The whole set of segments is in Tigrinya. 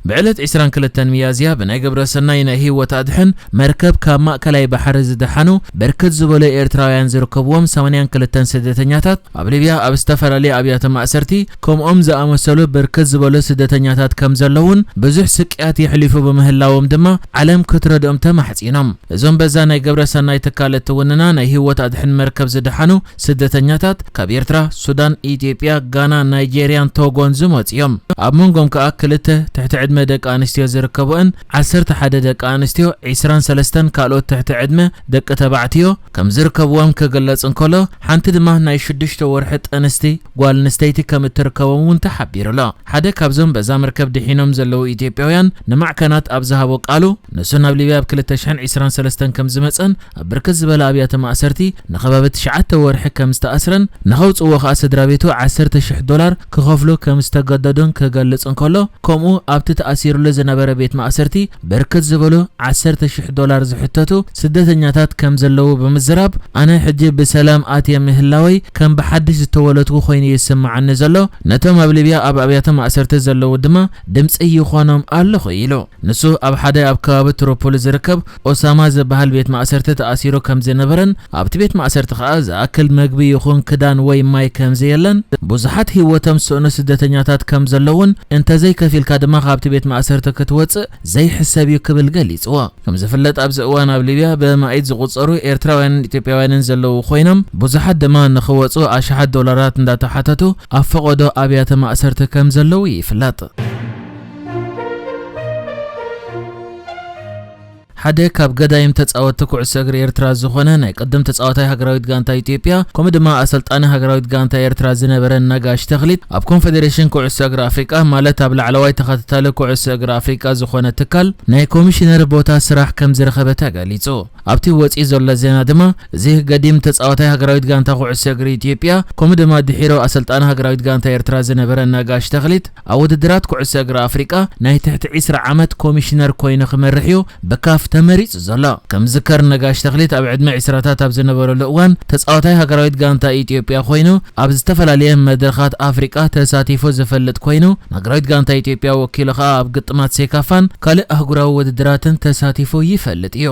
ብዕለት ዕስራን ክልተን ሚያዝያ ብናይ ግብረ ሰናይ ናይ ህይወት ኣድሕን መርከብ ካብ ማእከላይ ባሕሪ ዝደሓኑ ብርክት ዝበሉ ኤርትራውያን ዝርከብዎም ሰማንያን ክልተን ስደተኛታት ኣብ ሊብያ ኣብ ዝተፈላለዩ ኣብያተ ማእሰርቲ ከምኦም ዝኣመሰሉ ብርክት ዝበሉ ስደተኛታት ከም ዘለውን ብዙሕ ስቅያት የሕሊፉ ብምህላዎም ድማ ዓለም ክትረድኦም ተማሕጺኖም። እዞም በዛ ናይ ግብረ ሰናይ ትካል እትውንና ናይ ህይወት ኣድሕን መርከብ ዝደሓኑ ስደተኛታት ካብ ኤርትራ፣ ሱዳን፣ ኢትዮጵያ፣ ጋና፣ ናይጄርያን ቶጎን ዝመጹ እዮም። ኣብ መንጎም ከኣ ክልተ ትሕቲ ዕድመ ደቂ ኣንስትዮ ዝርከብኦን ዓሰርተ ሓደ ደቂ ኣንስትዮ፣ ዕስራን ሰለስተን ካልኦት ትሕቲ ዕድመ ደቂ ተባዕትዮ ከም ዝርከብዎም ክግለጽ እንከሎ፣ ሓንቲ ድማ ናይ ሽዱሽተ ወርሒ ጥንስቲ ጓል ኣንስተይቲ ከም እትርከቦም እውን ተሓቢሩ ኣሎ። ሓደ ካብዞም በዛ መርከብ ድሒኖም ዘለዉ ኢትዮጵያውያን ንማዕከናት ኣብ ዝሃቦ ቃሉ፣ ንሱ ናብ ሊብያ ኣብ ክልተ ሽሕን ዕስራን ሰለስተን ከም ዝመጸን ኣብ ብርክት ዝበለ ኣብያተ ማእሰርቲ ንኸባቢ ትሽዓተ ወርሒ ከም ዝተኣስረን ንኸውጽእዎ ኸኣ ስድራ ቤቱ ዓሰርተ ሽሕ ዶላር ክኸፍሉ ከም ዝተገደዱን ክገልጽ እንከሎ፣ ከምኡ ኣብቲ ተኣሲሩሉ ዝነበረ ቤት ማእሰርቲ ብርክት ዝበሉ ዓሰርተ ሽሕ ዶላር ዝሕተቱ ስደተኛታት ከም ዘለዉ ብምዝራብ፣ ኣነ ሕጂ ብሰላም ኣትየ ምህላወይ ከም ብሓድሽ ዝተወለድኩ ኮይኑ ይስምዓኒ ዘሎ፣ ነቶም ኣብ ሊብያ ኣብ ኣብያተ ማእሰርቲ ዘለዉ ድማ ድምጺ ይኾኖም ኣለኹ ኢሉ። ንሱ ኣብ ሓደ ኣብ ከባቢ ትሮፖሊ ዝርከብ ኦሳማ ዝበሃል ቤት ማእሰርቲ ተኣሲሩ ከም ዝነበረን ኣብቲ ቤት ማእሰርቲ ከኣ ዝኣክል መግቢ ይኹን ክዳን ወይ ማይ ከም ዘየለን ብዙሓት ህይወቶም ዝስእኑ ስደተኛታት ከም ዘለውን እንተዘይከፊልካ ድማ ካብቲ ቤት ማእሰርቲ ክትወጽእ ዘይሕሰብ እዩ ክብል ገሊጽዎ። ከም ዝፍለጥ ኣብዚ እዋን ኣብ ሊብያ ብኣማኢት ዝቑጸሩ ኤርትራውያንን ኢትዮጵያውያንን ዘለዉ ኮይኖም ብዙሓት ድማ ንኽወጹ ኣሽሓት ዶላራት እንዳተሓተቱ ኣብ ፈቐዶ ኣብያተ ማእሰርቲ ከም ዘለዉ ይፍለጥ። ሓደ ካብ ገዳይም ተጻወትቲ ኩዕሶ እግሪ ኤርትራ ዝኾነ ናይ ቅድም ተጻዋታይ ሃገራዊት ጋንታ ኢትዮጵያ ከምኡ ድማ ኣሰልጣኒ ሃገራዊት ጋንታ ኤርትራ ዝነበረ ነጋሽ ተኽሊት ኣብ ኮንፌዴሬሽን ኩዕሶ እግሪ ኣፍሪቃ ማለት ኣብ ላዕለዋይ ተኸታታሊ ኩዕሶ እግሪ ኣፍሪቃ ዝኾነ ትካል ናይ ኮሚሽነር ቦታ ስራሕ ከም ዝረኸበ ተገሊጹ። ኣብቲ ወጺኡ ዘሎ ዜና ድማ እዚ ገዲም ተጻዋታይ ሃገራዊት ጋንታ ኩዕሶ እግሪ ኢትዮጵያ ከምኡ ድማ ድሒሩ ኣሰልጣኒ ሃገራዊት ጋንታ ኤርትራ ዝነበረ ነጋሽ ተኽሊት ኣብ ውድድራት ኩዕሶ እግሪ ኣፍሪቃ ናይ ትሕቲ ዕስራ ዓመት ኮሚሽነር ኮይኑ ክመርሕ እዩ ብካፍ ተመሪጹ ዘሎ። ከም ዝከር ነጋሽ ተኽሊት ኣብ ዕድመ ዕስራታት ኣብ ዝነበረሉ እዋን ተጻዋታይ ሃገራዊት ጋንታ ኢትዮጵያ ኮይኑ ኣብ ዝተፈላለየ መድረኻት ኣፍሪቃ ተሳቲፉ ዝፈልጥ ኮይኑ ንሃገራዊት ጋንታ ኢትዮጵያ ወኪሉ ከኣ ኣብ ግጥማት ሴካፋን ካልእ ኣህጉራዊ ውድድራትን ተሳቲፉ ይፈልጥ እዩ።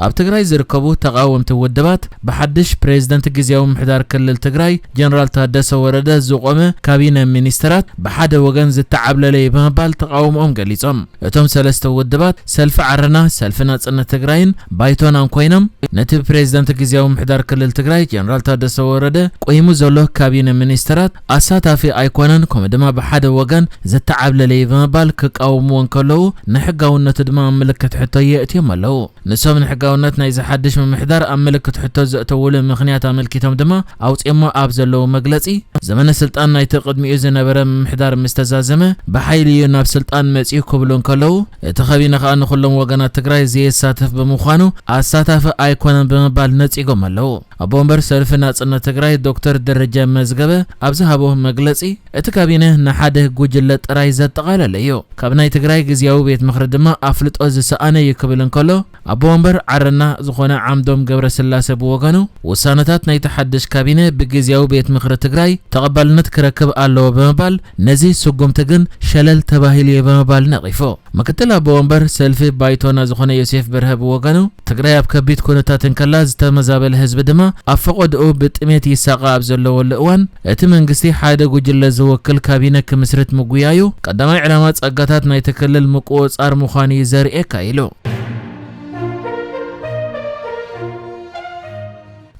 ኣብ ትግራይ ዝርከቡ ተቓወምቲ ውድባት ብሓድሽ ፕሬዝደንት ግዝያዊ ምምሕዳር ክልል ትግራይ ጀነራል ታደሰ ወረደ ዝቖመ ካቢነ ሚኒስተራት ብሓደ ወገን ዝተዓብለለ እዩ ብምባል ተቓውሞኦም ገሊጾም። እቶም ሰለስተ ውድባት ሰልፊ ዓረና፣ ሰልፊ ናጽነት ትግራይን ባይቶናን ኮይኖም ነቲ ብፕሬዝደንት ግዝያዊ ምምሕዳር ክልል ትግራይ ጀነራል ታደሰ ወረደ ቆይሙ ዘሎ ካቢነ ሚኒስተራት ኣሳታፊ ኣይኮነን ከምኡ ድማ ብሓደ ወገን ዝተዓብለለ እዩ ብምባል ክቃወምዎ እንከለዉ ንሕጋውነቱ ድማ ምልክት ሕቶ የእትዮም ኣለዉ። ንሶም ንሕጋውነት ናይዚ ሓድሽ ምምሕዳር ኣብ ምልክት ሕቶ ዘእተውሉ ምኽንያት ኣመልኪቶም ድማ ኣውጺኦሞ ኣብ ዘለዉ መግለጺ፣ ዘመነ ስልጣን ናይቲ ቅድሚኡ ዝነበረ ምምሕዳር ምስ ተዛዘመ ብሓይሊ እዩ ናብ ስልጣን መጺኡ ክብሉ እንከለዉ፣ እቲ ካቢነ ከኣ ንኹሎም ወገናት ትግራይ ዘየሳትፍ ብምዃኑ ኣሳታፊ ኣይኮነን ብምባል ነጺጎም ኣለዉ። ኣቦ ወንበር ሰልፊ ናጽነት ትግራይ ዶክተር ደረጀ መዝገበ ኣብ ዝሃቦ መግለጺ፣ እቲ ካቢነ ንሓደ ጉጅለ ጥራይ ዘጠቓለለ እዩ። ካብ ናይ ትግራይ ግዝያዊ ቤት ምኽሪ ድማ ኣፍልጦ ዝሰኣነ እዩ ክብል እንከሎ፣ ኣቦ ወንበር ዓረና ዝኾነ ዓምዶም ገብረስላሴ ብወገኑ፣ ውሳነታት ናይቲ ሓድሽ ካቢነ ብግዝያዊ ቤት ምኽሪ ትግራይ ተቐባልነት ክረክብ ኣለዎ ብምባል፣ ነዚ ስጉምቲ ግን ሸለል ተባሂሉ እዩ ብምባል ነቒፉ። ምክትል ኣቦ ወንበር ሰልፊ ባይቶና ዝኾነ ዮሴፍ በርሀ ብወገኑ፣ ትግራይ ኣብ ከቢድ ኩነታት እንከላ ዝተመዛበለ ህዝቢ ድማ ኣብ ፈቐድኡ ብጥሜት ይሳቐ ኣብ ዘለወሉ እዋን፣ እቲ መንግስቲ ሓደ ጉጅለ ዝውክል ካቢነ ክምስርት ምጉያዩ ቀዳማይ ዕላማ ጸጋታት ናይቲ ክልል ምቁጽጻር ምዃኑ እዩ ዘርእየካ ኢሉ።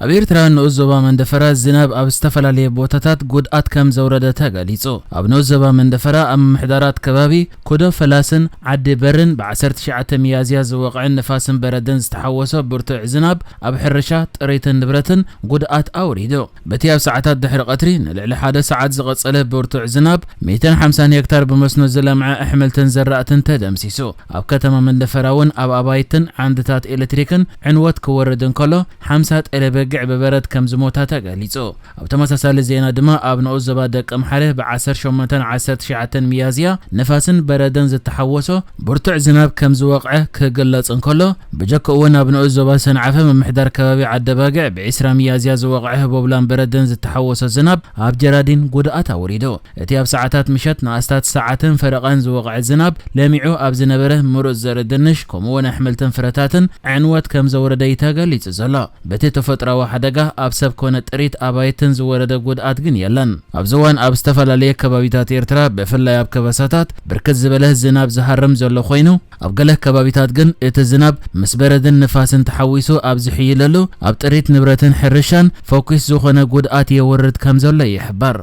ኣብ ኤርትራ ንኡስ ዞባ መንደፈራ ዝናብ ኣብ ዝተፈላለየ ቦታታት ጉድኣት ከም ዘውረደ ተገሊጹ። ኣብ ንኡስ ዞባ መንደፈራ ኣብ ምምሕዳራት ከባቢ ኩዶ ፈላስን ዓዲ በርን ብ ዓሰርተ ትሽዓተ ሚያዝያ ዝወቕዐን ንፋስን በረድን ዝተሓወሶ ብርቱዕ ዝናብ ኣብ ሕርሻ፣ ጥሪትን ንብረትን ጉድኣት ኣውሪዱ። በቲ ኣብ ሰዓታት ድሕሪ ቀትሪ ንልዕሊ ሓደ ሰዓት ዝቐጸለ ብርቱዕ ዝናብ ሚእትን ሓምሳን ሄክታር ብመስኖ ዝለምዐ ኣሕምልትን ዘራእትን ተደምሲሱ። ኣብ ከተማ መንደፈራ እውን ኣብ ኣባይትን ዓንድታት ኤሌክትሪክን ዕንወት ክወርድ እንከሎ፣ ሓምሳ ጤለበጊ ብበረድ ከም ዝሞታ ተገሊጹ። ኣብ ተመሳሳሊ ዜና ድማ ኣብ ንኡስ ዞባ ደቂ ኣምሓረ ብ ዓሰርተ ሸሞንተን ዓሰርተ ትሽዓተን ሚያዝያ ንፋስን በረድን ዝተሓወሶ ብርቱዕ ዝናብ ከም ዝወቕዐ ክግለጽ እንከሎ፣ ብጀክኡ እውን ኣብ ንኡስ ዞባ ሰንዓፈ ምምሕዳር ከባቢ ዓደባግዕ ብ ዕስራ ሚያዝያ ዝወቕዐ ህቦብላን በረድን ዝተሓወሶ ዝናብ ኣብ ጀራዲን ጉድኣት ኣውሪዱ። እቲ ኣብ ሰዓታት ምሸት ንኣስታት ሰዓትን ፈረቓን ዝወቕዐ ዝናብ ለሚዑ ኣብ ዝነበረ ምሩጽ ዘርኢ ድንሽ ከምኡ እውን ኣሕምልትን ፍረታትን ዕንወት ከም ዘውረደ እዩ ተገሊጹ ዘሎ። በቲ ተፈጥሮኣዊ ሓደጋ ኣብ ሰብ ኮነ ጥሪት ኣባይትን ዝወረደ ጉድኣት ግን የለን። ኣብዚ እዋን ኣብ ዝተፈላለየ ከባቢታት ኤርትራ ብፍላይ ኣብ ከበሳታት ብርክት ዝበለ ዝናብ ዝሃርም ዘሎ ኮይኑ፣ ኣብ ገለ ከባቢታት ግን እቲ ዝናብ ምስ በረድን ንፋስን ተሓዊሱ ኣብ ዝሕይለሉ ኣብ ጥሪት ንብረትን ሕርሻን ፈኲስ ዝኾነ ጉድኣት የውርድ ከም ዘሎ ይሕበር።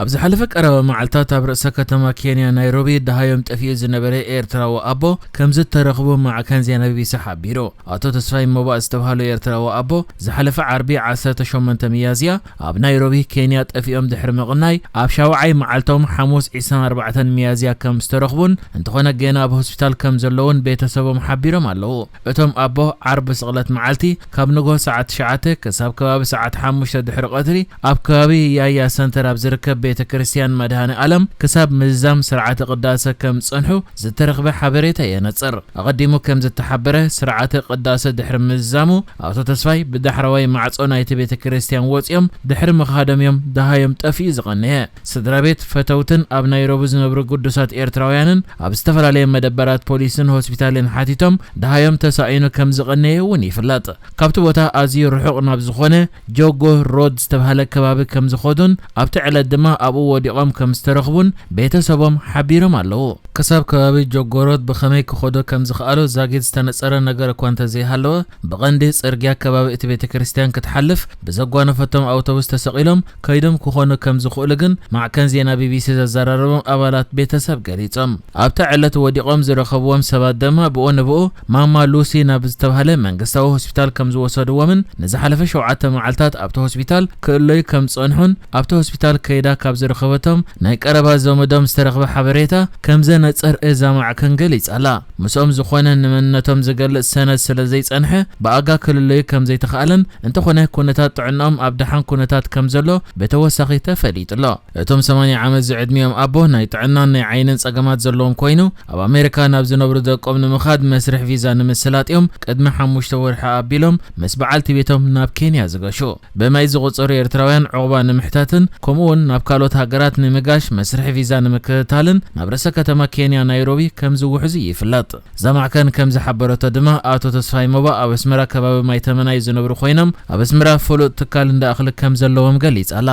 ኣብ ዝሓለፈ ቀረባ መዓልታት ኣብ ርእሰ ከተማ ኬንያ ናይሮቢ ደሃዮም ጠፊኡ ዝነበረ ኤርትራዊ ኣቦ ከም ዝተረኽቡ ማዕከን ዜና ቢቢሲ ሓቢሩ። ኣቶ ተስፋይ ሞባእ ዝተባህሉ ኤርትራዊ ኣቦ ዝሓለፈ ዓርቢ ዓሰርተ ሸሞንተ ሚያዝያ ኣብ ናይሮቢ ኬንያ ጠፊኦም ድሕሪ ምቕናይ ኣብ ሻውዓይ መዓልቶም ሓሙስ ዕስራን ኣርባዕተን ሚያዝያ ከም ዝተረኽቡን እንተኾነ ገና ኣብ ሆስፒታል ከም ዘለውን ቤተሰቦም ሓቢሮም ኣለዉ። እቶም ኣቦ ዓርቢ ስቕለት መዓልቲ ካብ ንግሆ ሰዓት ትሽዓተ ክሳብ ከባቢ ሰዓት ሓሙሽተ ድሕሪ ቀትሪ ኣብ ከባቢ ያያ ሰንተር ኣብ ዝርከብ ቤተ ክርስቲያን መድሃኔ ኣለም ክሳብ ምዝዛም ስርዓተ ቅዳሰ ከም ዝጸንሑ ዝተረኽበ ሓበሬታ የነጽር። ኣቐዲሙ ከም ዝተሓበረ ስርዓተ ቅዳሰ ድሕሪ ምዝዛሙ ኣቶ ተስፋይ ብዳሕረዋይ ማዕጾ ናይቲ ቤተ ክርስቲያን ወጺኦም ድሕሪ ምኻዶም እዮም ደሃዮም ጠፊኡ ዝቐነየ። ስድራ ቤት፣ ፈተውትን ኣብ ናይሮቢ ዝነብሩ ግዱሳት ኤርትራውያንን ኣብ ዝተፈላለየ መደበራት ፖሊስን ሆስፒታልን ሓቲቶም ደሃዮም ተሳኢኑ ከም ዝቐነየ እውን ይፍለጥ። ካብቲ ቦታ ኣዝዩ ርሑቕ ናብ ዝኾነ ጆጎ ሮድ ዝተባህለ ከባቢ ከም ዝኸዱን ኣብቲ ዕለት ድማ ኣብኡ ወዲቖም ከም ዝተረኽቡን ቤተሰቦም ሓቢሮም ኣለዉ። ክሳብ ከባቢ ጆጎ ሮድ ብኸመይ ክኸዱ ከም ዝኸኣሉ ዛጊት ዝተነጸረ ነገር እኳ እንተዘይሃለወ፣ ብቐንዲ ጽርግያ ከባቢ እቲ ቤተ ክርስቲያን ክትሓልፍ ብዘጓነፈቶም ኣውቶቡስ ተሰቒሎም ከይዶም ክኾኑ ከም ዝኽእሉ ግን ማዕከን ዜና ቢቢሲ ዘዘራረቦም ኣባላት ቤተሰብ ገሊጾም። ኣብታ ዕለት ወዲቖም ዝረኸብዎም ሰባት ድማ ብኡ ንብኡ ማማ ሉሲ ናብ ዝተባህለ መንግስታዊ ሆስፒታል ከም ዝወሰድዎምን ንዝሓለፈ ሸውዓተ መዓልታት ኣብቲ ሆስፒታል ክእለዩ ከም ዝጸንሑን ኣብቲ ሆስፒታል ከይዳ ካብ ዝረኸበቶም ናይ ቀረባ ዘመዶም ዝተረኽበ ሓበሬታ ከም ዘነጽር እዛ ማዕከን ገሊጻ ኣላ። ምስኦም ዝኾነ ንመንነቶም ዝገልጽ ሰነድ ስለ ዘይጸንሐ ብኣጋ ክልለዩ ከም ዘይተኻእለን እንተኾነ ኩነታት ጥዕናኦም ኣብ ደሓን ኩነታት ከም ዘሎ ብተወሳኺ ተፈሊጡ ኣሎ። እቶም ሰማንያ ዓመት ዝዕድሚኦም ኣቦ ናይ ጥዕናን ናይ ዓይንን ጸገማት ዘለዎም ኮይኑ ኣብ ኣሜሪካ ናብ ዝነብሩ ደቆም ንምኻድ መስርሕ ቪዛ ንምስላጥ እዮም ቅድሚ ሓሙሽተ ወርሒ ኣቢሎም ምስ በዓልቲ ቤቶም ናብ ኬንያ ዝገሹ። ብማይ ዝቑጸሩ ኤርትራውያን ዕቑባ ንምሕታትን ከምኡ እውን ናብ ካልኦት ሃገራት ንምጋሽ መስርሕ ቪዛ ንምክትታልን ናብ ርእሰ ከተማ ኬንያ ናይሮቢ ከም ዝውሕዙ ይፍለጥ። እዛ ማዕከን ከም ዝሓበረቶ ድማ ኣቶ ተስፋይ ሞባ ኣብ ኣስመራ ከባቢ ማይ ተመናይ ዝነብሩ ኮይኖም ኣብ ኣስመራ ፍሉጥ ትካል እንዳእኽሊ ከም ዘለዎም ገሊጻ ኣላ።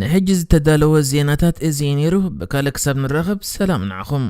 ንሕጂ ዝተዳለወ ዜናታት እዚ እዩ ነይሩ። ብካልእ ክሳብ ንራኸብ ሰላም ንዓኹም።